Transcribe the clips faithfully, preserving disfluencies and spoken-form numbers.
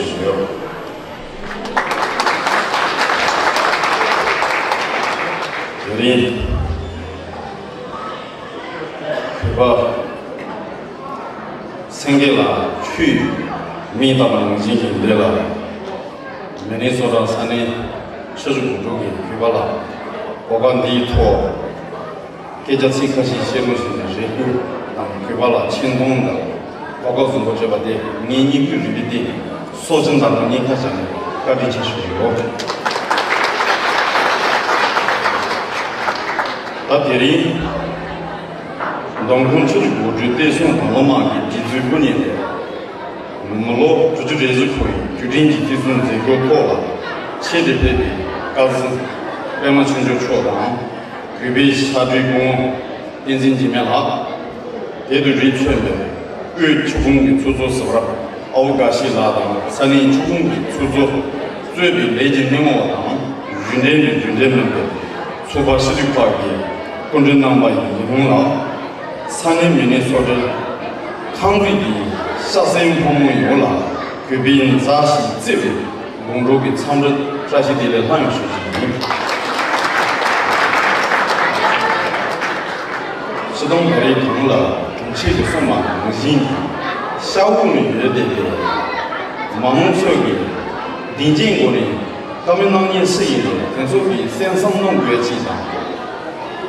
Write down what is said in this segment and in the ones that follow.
ཞུ་ཡོད། དེ་རིང་བོད་པ་སེང་གེ་ལ་ཆུས་མིག་བཏབ་པ་ནང་བཞིན་གྱི་འདི་ལ། མི་ནི་སོ་ཊ་ས་གནས་ཆུ་བཞི་སྒང་དྲུག་གི་བོད་པ་ལ་གོ་སྐབས་འདིའི་ཐོག་སྐད་ཆ་ཚིག་ཁ་ཤས་བཤད་རོགས་ཞུས་ནས་རེ་སྐུལ་དང་། བོད་པ་ལ་ཆེ་མཐོང་དང་གོ་སྐབས་བཟང་པོ་སྤྲད་པ་དེ་ངའི་སྙིང་ཁུང་རུས་པའི་གཏིང་ནས་སྲོག་ཆགས་དང་སྙིང་ཁ་བྱས་ནས་བཀའ་དྲིན་ཆེ་ཞུ་གི་ཡོད། ད་དེ་རིང་མདོ་ཁམས་ཆུ་བཞི་སྒང་དྲུག་བསྟན་སྲུང་དང་བླངས་དམག་གི་སྒྲིག་འཛུགས་སྐུ་བརྙན་དེ། མི་ལོ་དྲུག་ཅུ་རེ་བཞི་འཁོར་བའི་དུས་དྲན་གྱི་བརྩི་སྲུང་མཛད་སྒོའི་ཐོག་ལ་ཆེད་དུ་ཕེབས་པའི་བཀའ་བཟང་པདྨ་ཆོས་འབྱོར་མཆོག་དང་། གུས་པའི་ཕྱག་སྦྲེལ་སྐུ་ངོ་བསྟན་འཛིན་འཇིགས་མེད་ལགས། དེ་དང་རིགས་མཚུངས་པའི་དབུས་ཆུ་ཁོངས་ཀྱི་ཚོགས་གཙོ་ཟུར་པ་ཨའུ་དགའ་ཤེས་ལགས་དང་། ས་གནས་ཆུ་ཁོངས་ཀྱི་ཚོགས་གཙོ་གཙོས་པའི་ལས་ཀྱི་སྣེ་མོ་བ་དང་། རྒྱུན་ལྡན་དང་རྒྱུན་ལྡན་མིན་པའི་ཚོགས་པ་སྤྱི་འཐུས་ཁག་གི་སྐུ་མགྲོན་རྣམ་པ་ཡི་ལས་ཁུངས་ལ། ས་གནས་མི་ནི་སོ་ཊ་ཁང་པའི་གི་ཤ་ཟན་ཕོ་མོ་ཡོངས་ལ་གུས་པའི་མཛའ་ཞིང་བརྩེ་བའི་དགོང་དྲོ་གི་འཚམས་འདྲི་བཀྲ་ཤིས་བདེ་ལེགས་ལྷང་ཡོང་ཞུ་རྒྱུ་ཡིན། སྤྱིར་བཏང་བོད་རིགས་གང་ལ་དྲུང་ཆེ་གིས་གསུངས་པ་ནང་བཞིན་གྱི་ཤ་འུ་ནས་ཡོད་བསྡད་པའི་མ་འོངས་ཚོད་ཀྱི་སྡིངས་ཆའི་མགོ་ནས་བཀའ་མོལ་གནང་མཁན་སུ་ཡིན་རུང་དེ་ཚོ་གིས་གསན་བསམ་གནང་དགོས་ཅིག་དང་།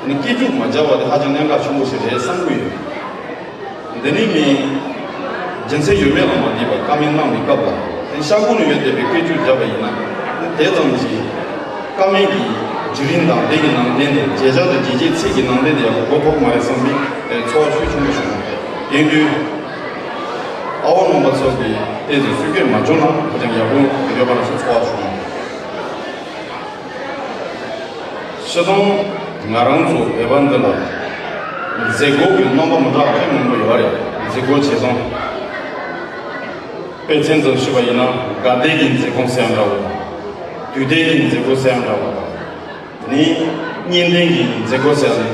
ནི་སྐད་ཅིག་མ་བརྒྱབ་པ་དེ་ཧ་ཅང་གནད་འགག་ཆེན་པོ་ཞིག་རེད་བསམ་གྱི་ཡོད། འདི་ནི་མི་རྒྱུ་མཚན་ཡོད་མེད་ལ་མ་ལྟོས་པར་བཀའ་མོལ་གནང་བའི་སྐབས་ལ་དེ་ཤ་འུ་ནས་ཡོད་བསྡད་པའི་སྐད་ཅིག་བརྒྱབ་པ་ཡིན་ན་དེ་ཙམ་གྱིས་བཀའ་མོལ་གྱི་བརྒྱུད་རིམ་དང་དེ་གི་ནང་དོན་དེ་བརྗོད་བྱ་དང་རྗོད་བྱེད་ཚིག་གི་ནང་དོན་དེ་ཡག་པོ་གོ་ཐུབ་མ་རེད་བསམ་པའི་ཚོར་བ་ཤུགས་ཆེན་པོ་བྱུང་། དེང་དུས་ཨ་བོ་རྣམ་པ་ཚོ་གིས་ཏོག་ཙམ་སུས་སྐད་མ་བྱུང་ན་ཧ་ཅང་ཡག་པོ་ཡོད་པ་ལ་སོགས་ཚོར་བ་བྱུང་། སྤྱིར་བཏང་ང་རང་ཚོ་བོད་པ་འདི་ལ་མཛད་སྒོ་གི་རྣམ་པ་མི་འདྲ་བ་དཔེ་མང་པོ་ཡོད་རེད། མཛད་སྒོ་བྱེད་སྟངས་དཔེ་མཚོན་ཙམ་ཞུས་པ་ཡིན་ན་དགའ་ལྡན་གྱི་མཛད་སྒོ་ཟེར་ཡ་འདྲ་བོ་དང་། དུས་དྲན་གྱི་མཛད་སྒོ་ཟེར་ཡ་འདྲ་བོ་དང་། དེ་ནས་གཉེན་ལྡན་གྱི་མཛད་སྒོ་ཟེར་ཡ་ནི་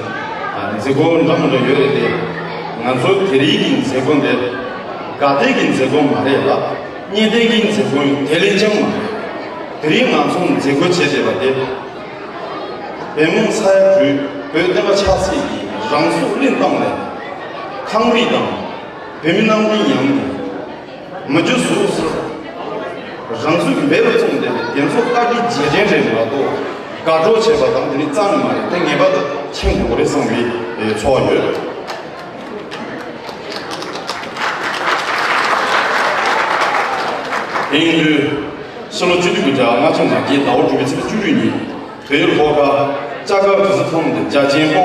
མཛད་སྒོ་འདྲ་མི་འདྲ་ཡོད་རེད་དེ། ང་ཚོ་དེ་རིང་གི་མཛད་སྒོ་འདི་དགའ་ལྡན་གྱི་མཛད་སྒོ་མ་རེད་ལ། གཉེན་ལྡན་གྱི་མཛད་སྒོ་ཡང་དེ་ལས་ཀྱང་མ་རེད། དེ་རིང་ང་ཚོ་མཛད་སྒོ་བྱེད་བསྡད་པ་དེ། བོད་མི་ས་ཡ་དྲུག་བོད་བསྟན་པ་ཆབ་སྲིད་ཀྱི་རང་སྲོག་བློས་བཏང་ནས་ཁམས་རིགས་དང་བོད་མི་རྣམས་ཀྱི་ཡང་མི་རྒྱུ་ཟུར་ཟུར་རང་ཚུགས་འབེལ་བར་བཙོང་བསྡད་པའི་དེ་ཚོ་བཀའ་དྲིན་རྗེས་དྲན་རེད་མ་གཏོགས་དགའ་སྤྲོ་བྱེད་པ་དང་དེ་ནི་རྩ་ནས་མ་རེད། དེ་ངེས་པར་དུ་མཁྱེན་དགོས་རེད་བསམ་པའི་ཚོར་བ་ཡོད། དེ་ཡིན་དུས་ཕྱི་ལོ་ཆིག་སྟོང་དགུ་བརྒྱ་ལྔ་བཅུ་ང་བརྒྱད་ཟླ་བ་དྲུག་པའི་ཚེས་བཅུ་དྲུག་ཉིན་བོད་ལྷོ་ཁ་ལྕགས་མཁར་གྲུ་གཟིངས་ཁང་དུ་རྒྱ་ཆེན་དཔའ་བོ་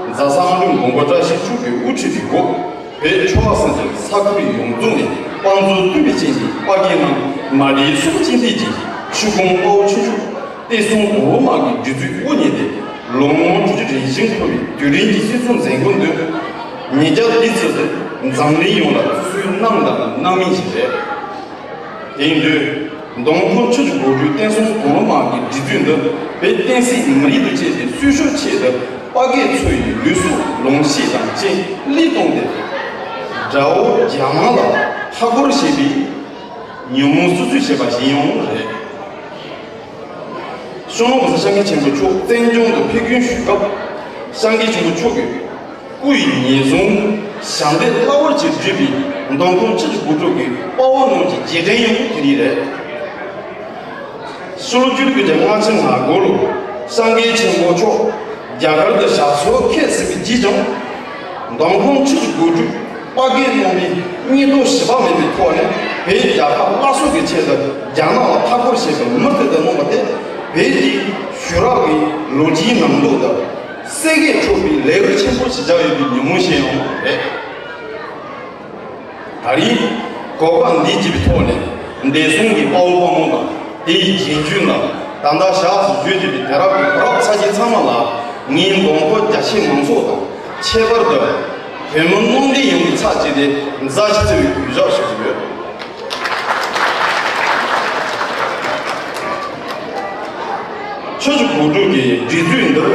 རྫ་གསང་སྒྲོལ་མགོན་པོ་བཀྲ་ཤིས་ཕྱུག་གིས་དབུ་ཁྲིད་པའི་འོག་བོད་ཆོལ་ཁ་གསུམ་གྱི་ས་ཁུལ་ཡོངས་རྫོགས་ནས་དཔའ་མཛངས་བསྟོད་པའི་ཅན་གྱི་དཔའ་རྒྱལ་རྣམས་མ་བསྒྲིགས་སྲོག་གཅིག་འདེད་ཀྱིས་ཆུ་ཁོངས་དཔའ་བོ་ཆོས་ཕྱོགས་བསྟན་སྲུང་དང་བླངས་དམག་གི་སྒྲིག་འཛུགས་དབུ་བརྙེས་ཏེ་ལོ་ངོ་དྲུག་ཅུ་རེ་བཞི་འཁོར་བའི་དུས་དྲན་གྱི་བརྩི་སྲུང་མཛད་སྒོ་འདི་ཉིས་བརྒྱ་དེའི་ཚུལ་དུ་འཛམ་གླིང་ཡོངས་ལ་བརྩི་སྲུང་གནང་དང་གནང་མུས་ཤིག་རེད། དེ་ཡིན་དུས་མདོ་ཁམས་ཆུ་བཞི་སྒང་དྲུག་བསྟན་སྲུང་དང་བླངས་དམག་གི་སྒྲིག་འཛུགས་འདི་བོད་བསྟན་སྲིད་མི་རིགས་དང་བཅས་པའི་སྲུང་སྐྱོབ་ཆེད་དུ་དཔའ་སྐད་འཚོ་བའི་ལུས་སྲོག་ལོངས་སྤྱོད་དང་བཅས་བློས་བཏང་སྟེ་དགྲ་བོ་རྒྱ་དམར་ལ་མཐའ་སྐོར་བྱེད་པའི་ཉོན་མོངས་སོ་སོའི་བྱེད་པ་ཞིག་ཡོང་རེད། སྤྱི་ནོར་གོང་ས་སྐྱབས་མགོན་ཆེན་པོ་མཆོག་བཙན་བྱོལ་དུ་ཕེབས་སྐྱོད་ཞུས་སྐབས་སྐྱབས་མགོན་ཆེན་པོ་མཆོག་གི་སྐུ་ཡི་ཉེན་སྲུང་ཞབས་འདེགས་བླ་འོར་གྱིས་བསྒྲུབས་པའི་མདོ་ཁམས་ཆུ་བཞི་སྒང་དྲུག་གི་དཔའ་བོ་རྣམས་ཀྱི་རྗེས་དྲན་ཡང་དེ་རིང་རེད། ཕྱི་ལོ་ཆིག་སྟོང་དགུ་བརྒྱ་ལྔ་བཅུ་ང་དགུ་ལོར་སྐྱབས་མགོན་ཆེན་པོ་མཆོག་རྒྱ་གར་དུ་ཞབས་སོར་འཁོད་ཟིན་པའི་རྗེས་ཀྱང་། མདོ་ཁམས་ཆུ་བཞི་སྒང་དྲུག་དཔའ་སྐད་གནང་བའི་སྙིང་སྟོབས་ཞི་བ་མེད་པའི་ཐོག་ནས་བོད་རྒྱལ་ཁབ་སླར་གསོ་གི་ཆེད་དུ་རྒྱ་ནག་ལ་མཐའ་སྐོར་བྱེད་པའི་མུ་མཐུད་དུ་གནང་བ་དེ་བོད་ཀྱི་ཞུ་རག་གི་ལོ་རྒྱུས་ནང་ལོགས་དུ་གསེར་གྱིས་འཁྲུངས་པའི་ལེའུ་ཆེན་པོ་ཞིག་ཆགས་ཡོད་པའི་ཉིན་མོ་ཞིག་ཡང་རེད། ད་རེས་གོ་སྐབས་འདི་བརྒྱུད་པའི་ཐོག་ནས་འདས་སོང་གི་དཔའ་བོ་དཔའ་མོ་དང་དེའི་རྗེས་འཇུག་རྣམས་ད་ལྟ་ཞག་ཏུ་བརྗོད་བཞིན་པའི་དུས་རབས་ཀྱི་བུ་རབས་ཚ་རྒྱུད་ཚང་མ་ལ་ངའི་མདོ་ཁམས་རྒྱ་ཆེའི་མང་ཚོགས་དང་ཁྱད་པར་དུ་བོད་མི་ནང་བསྟན་ཡོངས་ཀྱི་ཚབ་བྱས་ཏེ་མཛའ་ཞིང་བརྩེ་བའི་གུས་ཕྱག་ཞུ་གི་ཡོད། ཆུ་བཞི་སྒང་དྲུག་གི་སྒྲིག་འཛུགས་འདིར་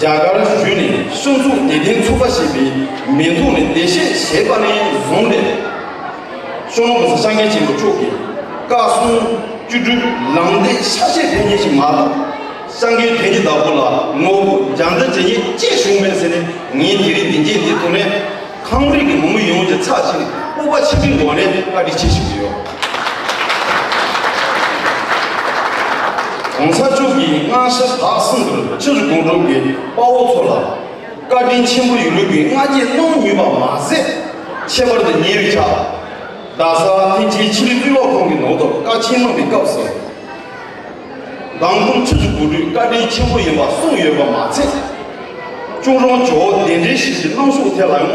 རྒྱ་གར་བཞུགས་ནས་སྤྱི་ཚོགས་བདེ་ལྡན་ཚོགས་པ་ཞེས་པའི་མིང་ཐོག་ནས་འདེད་བཤད་བྱས་པ་ནས་བཟུང་སྟེ། སྤྱི་ནོར་གོང་ས་སྐྱབས་མགོན་ཆེན་པོ་མཆོག་གིས་ བཀའ་སྲུང་བཅུ་དྲུག་ལམ་སྟོན་ཆ་ཤས་ཕེབས་མཁན་ཞིག་མ་གཏོགས། སྐྱབས་མགོན་བདེ་ཆེན་བདག་པོ་ལ་ངོ་རྒོལ་རྒྱབ་འདེགས་བྱེད་མཁན་ཅིག་བྱུང་མེད་ཟེར་ནས། ངས་དེ་རིང་འདི་གའི་འདི་ཐོག་ནས་ཁམས་རིགས་ཀྱི་མི་མང་ཡོངས་ཀྱི་ཚབ་བྱས་ནས་སྤོབས་པ་ཆེན་པོའི་སྒོ་ནས་བཀའ་དྲིན་ཆེ་ཞུ་གི་ཡོད། ༸གོང་ས་མཆོག་གིས་སྔ་ཕྱི་བར་གསུམ་དུ་ཆུ་བཞི་སྒང་དྲུག་གི་དཔའ་བོ་ཚོ་ལ་བཀའ་དྲིན་ཆེན་པོ་ཡིན་ལུགས་ཀྱི་སྔ་རྗེས་གནང་མྱོང་བ་མ་ཟད། ཁྱད་པར་དུ་ཉེ་བའི་ཆར། རྡ་ས་ཐེམ་ཆེན་ཆོས་རིག་གཙུག་ལག་ཁང་གི་ནང་དུ་བཀའ་ཆེན་གནང་བའི་སྐབས་སུ། མདང་དགོང་ཆུ་བཞི་སྒང་དྲུག་བཀའ་དྲིན་ཆེན་པོ་ཡིན་པ་གསུངས་ཡོད་པ་མ་ཚད། ཅུང་རོང་ཇོ་བོ་གདན་འདྲེན་ཞུས་ཀྱི་གནང་ཕྱོགས་ཐད་ལ་ཡང་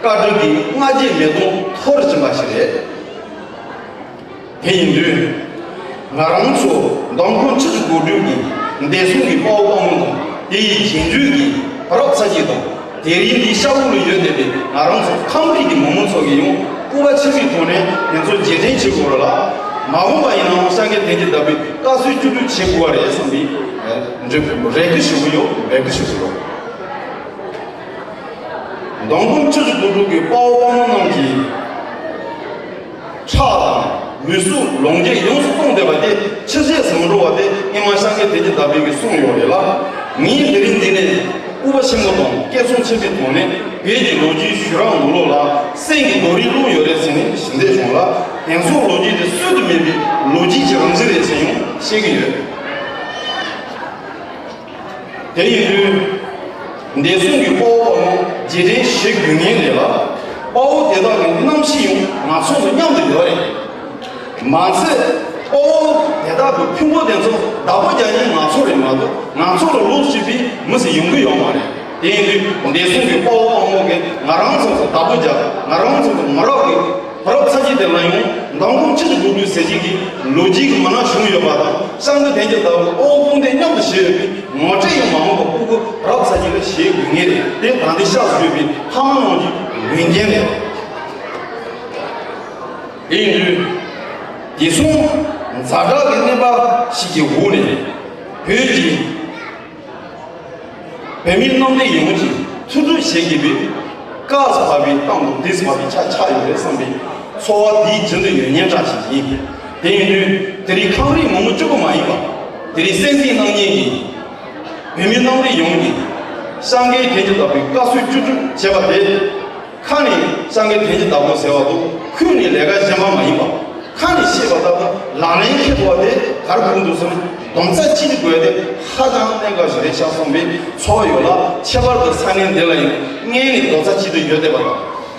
བཀའ་དྲིན་གྱི་སྔ་རྗེས་མེ་དོང་འཐོར་བཞིན་པ་ཞིག་རེད། དེ་ཡིན་དུས། ང་རང་ཚོ་མདང་དགོང་ཆུ་བཞི་སྒང་དྲུག་གི་འདས་སོང་གི་དཔའ་བོ་དཔའ་མོ་དང་དེ་ཡི་རྗེས་འཇུག་གི་བུ་རབས་ཚ་རྒྱུད་དང་། དེ་རིང་འདིའི་ཤར་ཁུག་ལ་ཡོད་བསྡད་པའི་ང་རང་ཚོ་ཁམས་རིགས་ཀྱི་མི་མང་ཚོ་གིས་ཡང་སྤོབས་པ་ཆེན་པོའི་ཐོག་ནས་དེ་ཚོ་རྗེས་དྲན་བྱེད་དགོས་རེད་ལ། མ་འོངས་པ་ཡིན་ནའང་སྐྱབས་མགོན་བདེ་ཆེན་བདག་པོའི་བཀའ་སྲོལ་བཅུ་དྲུག་བྱེད་དགོས་པ་རེད་བསམ་པའི་རེ་སྐུལ་ཞུ་གི་ཡོད། རེ་སྐུལ་ཞུ་གི་ཡོད། མདང་དགོང་ཆུ་བཞི་སྒང་དྲུག་གི་དཔའ་བོ་དཔའ་མོ་རྣམས་ཀྱིས། ཁྲག་དང་མི་གཟུགས་ལོངས་སྤྱོད་ཡོངས་སུ་བཏང་བསྡད་པ་དེ་ཕྱི་བཤད་ཟིན་འགྲོ་བ་དེ་སྔོན་མ་སྐྱབས་མགོན་བདེ་ཆེན་བདག་པོས་ཀྱིས་གསུངས་ཡོད་རེད་ལ། ངས་དེ་རིང་འདི་ནས་སྤོབས་པ་ཆེན་པོ་དང་སྐད་གསང་ཆེན་པོའི་ཐོག་ནས་བོད་ཀྱི་ལོ་རྒྱུས་ཤུལ་རགས་ནང་ལོགས་ལ་སེམས་ཀྱི་རྡོ་རིང་བླུགས་ཡོད་རེད་ཟེར་ནས་ཞུ་འདོད་བྱུང་ལ། དེང་སང་ལོ་རྒྱུས་དེ་སྲོལ་དུ་མེད་པའི་ལོ་རྒྱུས་ཀྱི་རང་བཞིན་རེད་ཟེར་ཡང་བཤད་ཀྱི་ཡོད། དེ་ཡིན་དུས། འདས་སོང་གི་དཔའ་བོ་དཔའ་མོ་རྗེས་དྲན་བྱེད་དགོས་ངེས་རེད་ལ། དཔའ་བོ་དེ་དག་གི་རྣམ་ཤེས་ཡང་ང་ཚོ་དང་མཉམ་དུ་ཡོད་རེད། མ་ཚད། དཔའ་བོ་དེ་དག་གི་ཕུང་པོ་དེ་ཚོ་བདག་པོ་རྒྱག་མཁན་ང་ཚོ་རེད་མ་གཏོགས། ང་ཚོ་ལ་ལོག་ཅིག་པའི་མི་ཞིག་ཡོང་གི་ཡོད་མ་རེད། དེ་ཡིན་དུས་འདས་སོང་གི་དཔའ་བོ་དཔའ་མོ་གིས་ང་རང་ཚོ་ཚོ་བདག་པོ་རྒྱག་ང་རང་ཚོ་ཚོ་མི་རབས་ཀྱི་བུ་རབས་ཚ་རྒྱུད་དེ་ལ་ཡང་མདང་དགོང་ཆུ་བཞི་སྒང་དྲུག་ཟེར་བྱེད་ཀྱི་ལོ་རྒྱུས་ཀྱི་མི་སྣ་བྱུང་ཡོད་པ་དང་། སྐྱབས་མགོན་བདེ་ཆེན་བདག་པོ་དབུ་དཔུང་སྡེ་མཉམ་དུ་བྱས་ཡོད་པའི་ངོ་སྤྲོད་ཡང་མ་འོངས་པ་སྤུ་གུ་བུ་རབས་ཚ་རྒྱུད་ལ་བྱེད་དགོས་ངེས་རེད། དེ་ད་ལྟའི་ཤག་བཟོས་པའི་ཕ་མ་རྣམས་ཀྱི་འོས་འགན་རེད། དེ་ཡིན་དུས། དེང་སང་ཛ་དྲག་གི་གནས་བབ་ཞིག་གི་འོག་ནས་བོད་ཀྱི་བོད་མི་རྣམས་ལ་ཡོངས་ཀྱིས་ཐུགས་སྤྲོ་བྱེད་དགོས་པའི་སྐབས་སུ་བབས་པའི་གཏམ་དང་དུས་སུ་བབས་པའི་ཆ་ཆགས་ཡོད་རེད་བསམ་པའི་ཚོར་བ་དེའི་རྒྱུན་དུ་ཡོད་མཁན་འདྲ་ཞིག་ཡིན། དེ་ཡིན་དུས་དེ་རིང་ཁམས་རིགས་མང་པོ་གཅིག་པུ་མ་ཡིན་པ། དེ་རིང་གསན་གཟིགས་གནང་མཁན་གྱི་བོད་མི་རྣམས་ལ་ཡོངས་ཀྱིས་སྐྱབས་མགོན་བདེ་ཆེན་བདག་པོའི་བཀའ་སྲོལ་བཅུ་དྲུག་བྱས་པ་དེ། ཁ་ནས་སྐྱབས་མགོན་བདེ་ཆེན་བདག་པོ་ཟེར་བ་དང་ཁུངས་ནས་ལས་ཀ་གཞན་པ་མ་ཡིན་པ། ཁ་ནས་བཤད་པ་ལྟར་དུ་ལག་ལེན་འཁེལ་དགོས་པ་དེ་ག་རེ་དགོས་འདུག་ཟེར་ན། སྡོམ་རྩ་གཅིག་སྒྲིལ་དགོས་དེ་ཧ་ཅང་གནད་འགག་ཞིག་རེད་ཤག་བསམ་པའི་ཚོར་བ་ཡོད་ལ། ཁྱད་པར་དུ་ས་གནས་འདི་ལ་ཡང་སྔོན་ནས་རྡོག་རྩ་གཅིག་སྒྲིལ་ཡོད་བསྡད་པ་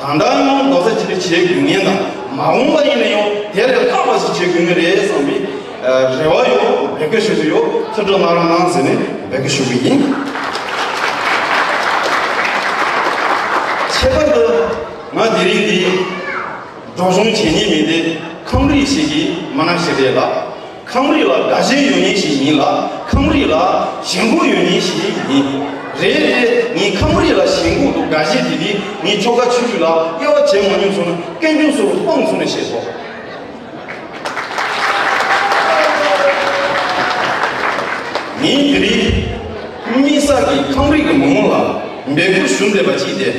དང་། ད་ལྟ་ཡང་རྡོག་རྩ་གཅིག་སྒྲིལ་བྱེད་དགོས་ངེས་དང་། མ་འོངས་པ་ཡིན་ན་ཡང་དེ་ལས་ལྷག་པ་ཞིག་བྱེད་དགོས་ངེས་རེད་བསམ་པའི་རེ་བ་ཡོད། འབོད་སྐུལ་ཞུ་གི་ཡོད། ཐུགས་སྤྲོ་གནང་རོགས་གནང་ཟེར་ནས་འབོད་སྐུལ་ཞུ་གི་ཡིན། ཁྱད་པར་དུ་ང་དེ་རིང་འདི་སྒྲོག་སྦྱང་བྱེད་ཉན་མེད་དེ། ཁམས་རིགས་ཤིག་གི་མི་སྣ་ཞིག་རེད་ལ། ཁམས་རིགས་ལ་དགའ་ཞེན་ཡོད་མཁན་ཞིག་ཡིན་ལ། ཁམས་རིགས་ལ་ཞེན་ཁོག་ཡོད་མཁན་ཞིག་ཡིན། རེད་དེ། ངས་ཁམས་རིགས་ལ་ཞེན་ཁོག་དང་དགའ་ཞེན་དེ་དེ་ངས་ཆོལ་ཁ་ཆོས་ལུགས་ལ་དབྱེ་བ་བྱེད་མ་མྱོང་སོང་ན། སྐད་ཅོར་སོ་སོར་སྤངས་སོང་ནས་བཤད་ཆོག་ངས་དེ་རིང་དམིགས་བསལ་གྱིས་ཁམས་རིགས་ཀྱི་མི་མང་ལ་འབོད་སྐུལ་ཞུ་འདོད་པ་གཅིག་དེ།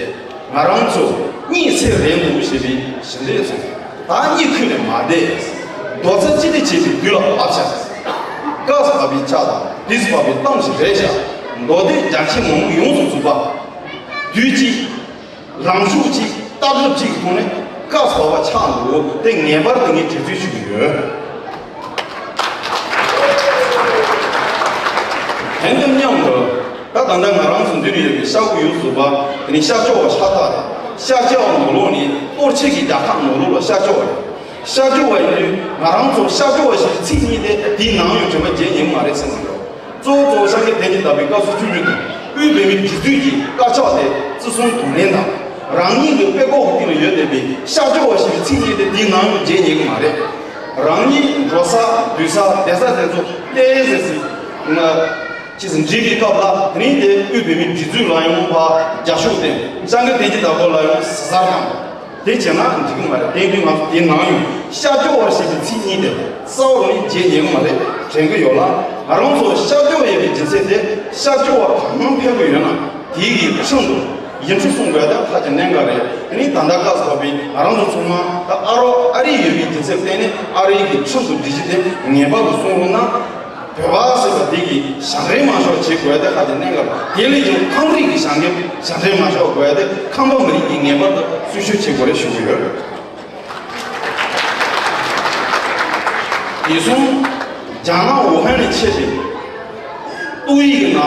ང་རང་ཚོ་གཉིད་སད་རན་འདུག་ཞེས་པའི་ཞི་བདེ་ཚོ་ད་གཉིད་ཁུག་ནས་མ་བསྡད། རྡོག་རྩ་གཅིག་སྒྲིལ་བྱེད་པའི་དུས་ལ་བབ་ཤག་སྐབས་སུ་བབ་པའི་ཆ་དང་དུས་སུ་བབ་པའི་གཏམ་ཞིག་རེད་ཤག་མདོ་སྡེ་རྒྱ་ཆེ་མང་པོ་ཡོངས་སུ་རྫོགས་པ། དུས་གཅིག་ལངས་ཕྱོགས་གཅིག་ལྟ་གྲུབ་གཅིག་གི་ཐོག་ནས་སྐབས་སུ་བབ་པ་ཆགས་འདུག་དེ་ངེས་པར་དུ་ངས་དྲན་གསོ་ཞུ་གི་ཡོད། དེ་དང་མཉམ་དུ། ད་ད་ལྟ་ང་རང་ཚོ་འདིར་ཡོད་པའི་ཤར་ཁུག་ཡོངས་སུ་རྫོགས་པ་དེ་ནི་ཤར་ཕྱོགས་པ་ཤ་སྟག་རེད། ཤར་ཕྱོགས་པ་ནང་ལོགས་ནི་གཏོར་བཤིག་གི་རྒྱལ་ཁབ་ནང་ལོགས་ལ་ཤར་ཕྱོགས་པ་རེད། ཤར་ཕྱོགས་པ་ཡིན་དུས་ང་རང་ཚོ་ཤར་ཕྱོགས་པ་ཞེས་པའི་ཚིག་གཉིས་དེ་དེའི་ནང་ཡང་དྲན་པ་བརྗེད་ཉན་གྱི་མ་རེད་ཟེར་གྱི་ཡོད། གཙོ་བོ་གཙོ་བོ་སྐྱབས་མགོན་བདེ་ཆེན་བདག་པོའི་བཀའ་སྲོལ་བཅུ་དྲུག་དང་། དབུས་བོད་མིའི་སྒྲིག་འཛུགས་ཀྱི་དཀར་ཆག་དེ་བརྩི་སྲུང་དང་ལེན་དང་། རང་ཉིད་ཀྱི་དཔྲལ་ཁོག་གི་སྟེང་ལ་ཡོད་བསྡད་པའི་ཤར་ཕྱོགས་པ་ཞེས་པའི་ཚིག་གཉིས་དེ་དེའི་ནང་ཡང་བརྗེད་ཉན་གྱི་མ་རེད། རང་ཉིད་འགྲོ་ས་སྡོད་ས་བསྡད་ས་དེ་ཚོ་ཏོག་ཙམ་ཙམ་ང་ཅིག་འདྲིས་པའི་སྐབས་ལ། དེ་རིང་དེ་དབུས་བོད་མིའི་སྒྲིག་འཛུགས་ལ་ཡང་ཕར་རྒྱབ་ཤོག་དེ། སྐྱབས་མགོན་བདེ་ཆེན་བདག་པོ་ལ་ཡང་ཟ་ཟ་དང་། དེ་བྱས་ན་འགྲིག་གི་མ་རེད། དེ་དུས་ང་ཚོ་དེའི་ནང་ཡང་ཤར་ཕྱོགས་པ་ཞེས་པའི་ཚིག་གཉིས་དེ་རྩ་བ་རང་བརྗེད་ཉན་གྱི་མ་རེད་དྲན་གྱི་ཡོད་ལ། ང་རང་ཚོ་ཤར་ཕྱོགས་ཡིན་པའི་རྒྱུ་མཚན་དེ། ཤར་ཕྱོགས་པ་གང་ཕེབས་ཀྱི་ཡོད་ན་དེའི་གི་ཁྲིམས་དང་ ཡིག་འཕྲུལ་སྲུང་དགོས་ཡ་དེ་ཧ་ཅང་གནད་འགག་རེད། དེ་ནི་ད་ལྟ་སྐབས་ཐོག་པའི་ང་རང་ཚོ་ཚང་མ་ད་ཨ་རོགས་ཨ་རི་ཡོད་པའི་དུས་ཚོད་བརྟེན་ནས་ཨ་རིའི་གི་ཁྲིམས་དང་སྒྲིག་གཞི་དེ་ངེས་པར་དུ་སྲུང་རོགས་གནང་། བོད་པ་ཟེར་བ་དེ་གི་ཞབས་འདྲེན་མ་ཤོག་བྱེད་དགོས་ཡ་དེ་ཧ་ཅང་གནད་འགག་རེད། དེ་ལས་ཀྱང་ཁམས་རིགས་ཀྱི་ཞབས་འདྲེན་ཞབས་འདྲེན་མ་ཤོག་དགོས་ཡ་དེ་ཁམས་པ་མི་རིགས་ཀྱིས་ངེས་པར་དུ་སྲུང་སྐྱོབ་བྱེད་དགོས་རེད་ཞུ་གི་ཡོད། དེ་སོང་རྒྱ་ནག་ཝུ་ཧན་ནས་མཆེད་པའི་ཏོག་དབྱིབས་ཀྱི་ན་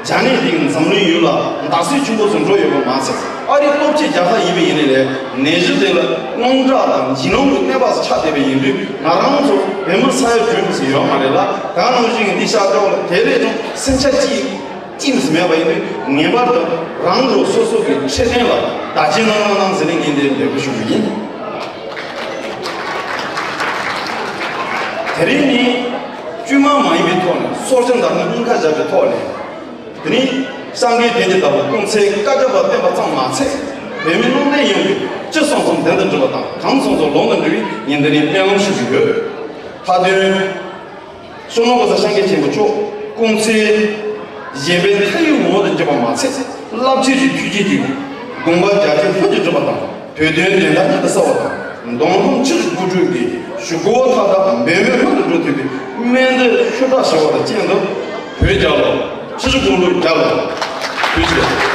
ཚ་རྒྱ་ནག་དེ་གི་འཛམ་གླིང་ཡུལ་ལ་འདར་སྲོལ་ཆེན་པོ་ཟིན་འགྲོ་ཡོད་པ་མ་ཟད། ཨ་རིའི་སྟོབས་ཆེ་རྒྱལ་ཁབ་ཡིན་པ་ཡིན་ནའི་ལས་ནད་གཞི་དེ་ལ་དངངས་སྐྲག་དང་འཇིགས་སྣང་གི་གནས་བབ་སུ་ཆགས་བསྡད་པ་ཡིན་དུས། ང་རང་ཚོ་བོད་མི་ས་ཡ་བདུན་ཙམ་ཡོད་མ་རེད་ལ། ད་ནང་བཞིན་གྱི་འདི་ཤར་ཕྱོགས་ལ་དེ་ལས་ཀྱང་སེམས་ཆགས་ཀྱིས་ཅིས་མེད་པ་ཡིན་དུས། ངེས་པར་དུ་རང་གི་སོ་སོ་གི་འཕྲོད་བསྟེན་ལ་བདག་གཅེས་གནང་གནང་གནང་ཟེར་ནས་ངས་འདིར་འབོད་སྐུལ་ཞུ་གི་ཡིན། དེ་རིང་ནི་དཀྱུས་མ་མ་ཡིན་པའི་ཐོག་ནས་སྲོག་ཆགས་འདར་ནས་སྙིང་ཁ་བཞག་པའི་ཐོག་ནས། དེ་ནི་སངས་རྒྱས་བསྟན་འཛིན་ལྟ་བུ་སྐུ་ཚེ་བསྐལ་བརྒྱར་བརྟན་པ་ཙམ་མ་ཚད། བོད་མི་སྣང་བརྟན་ཡོངས་ཀྱི་ཅི་གསུངས་གསུངས་དོན་དུ་འགྲུབ་པ་དང་། གང་གསུངས་གསུངས་ལུང་དུ་འགྲོ་བའི་ཉིན་འདི་ནས་སྨོན་ལམ་ཞུ་གི་ཡོད། མཐའ་དོན། ཤོ་ནོ་གོ་ས་སངས་རྒྱས་ཆེན་པོ་མཆོག་སྐུ་ཚེ་གཞན་ཕན་མཐའ་ཡས་ངོ་བོ་དུ་འགྱུར་བ་མ་ཚད། རླབས་ཆེན་གྱི་ཐུགས་རྗེ་ཀྱིས་དགོངས་པ་རྒྱ་ཆེན་ལྷུན་གྱིས་གྲུབ་པ་དང་། བོད་དོན་བདེན་མཐའ་གཉིས་སུ་གསལ་བ་དང་། མདོ་ཁམས་ཆུ་བཞི་སྒང་དྲུག་གི་ཞུ་སྒོ་མཐའ་དག་འབད་མེད་ལྷུན་དུ་འགྲོ་ཐུབ་པའི་སྨོན་འདུན་ཤུགས་དྲག་ཞུ་བ་དང་གཅིག་ཏུ། བོད་རྒྱལ་ལོ། ཆུ་བཞི་སྒང་དྲུག་རྒྱལ་ལོ། ཐུགས་རྗེ་ཆེ།